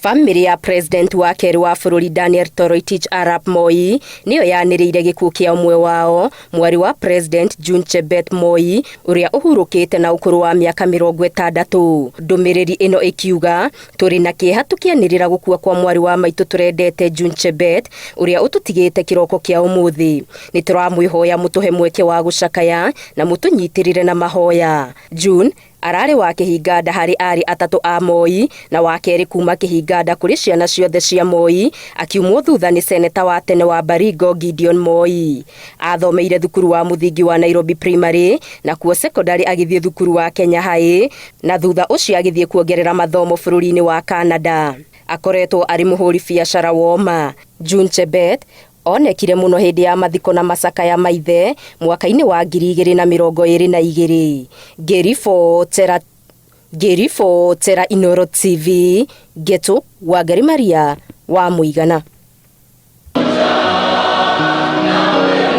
Bamĩrĩ ya president wa kerĩ wa bũrũri Daniel Toroitich arap Moi nĩyo yanĩrĩire gĩkuũ kĩa ũmwe wao, mwarĩ wa president June Chebet Moi ũrĩa ũhurũkĩte na ũkũrũ wa mĩaka 60. Ndũmĩrĩri ĩno ĩkiuga, Tũrĩ na kĩeha tũkĩanĩrĩra gũkua kwa mwarĩ wa maitũ tũrendete June Chebet ũrĩa ũtũtigĩte kĩroko kĩa ũmũthĩ. Nĩ tũramwĩhoya mũtũhe mweke wa gũcakaya na mũtũnyitĩrĩre na mahoya. June ararĩ wa kĩhinga-nda harĩ aarĩ atatũ a Moi na wa kerĩ kuuma kĩhinga-nda kũrĩ ciana ciothe cia Moi, akiumwo thutha nĩ seneta wa tene wa Baringo Gideon Moi. Athomeire thukuru wa mũthingi wa Nairobi Primary na kuo cekondarĩ agĩthiĩ thukuru wa Kenya High na thutha ũcio agĩthiĩ kuongerera mathomo bũrũri-inĩ wa Canada. Akoretwo arĩ mũhũri biacara woma. June Chebet onekire mũno hĩndĩ ya mathiko na macakaya ma ithe mwaka-inĩ wa 2022. Ngĩribotera Ngĩribotera Inooro TV, Ngetu Wangari Maria wa Mũigana.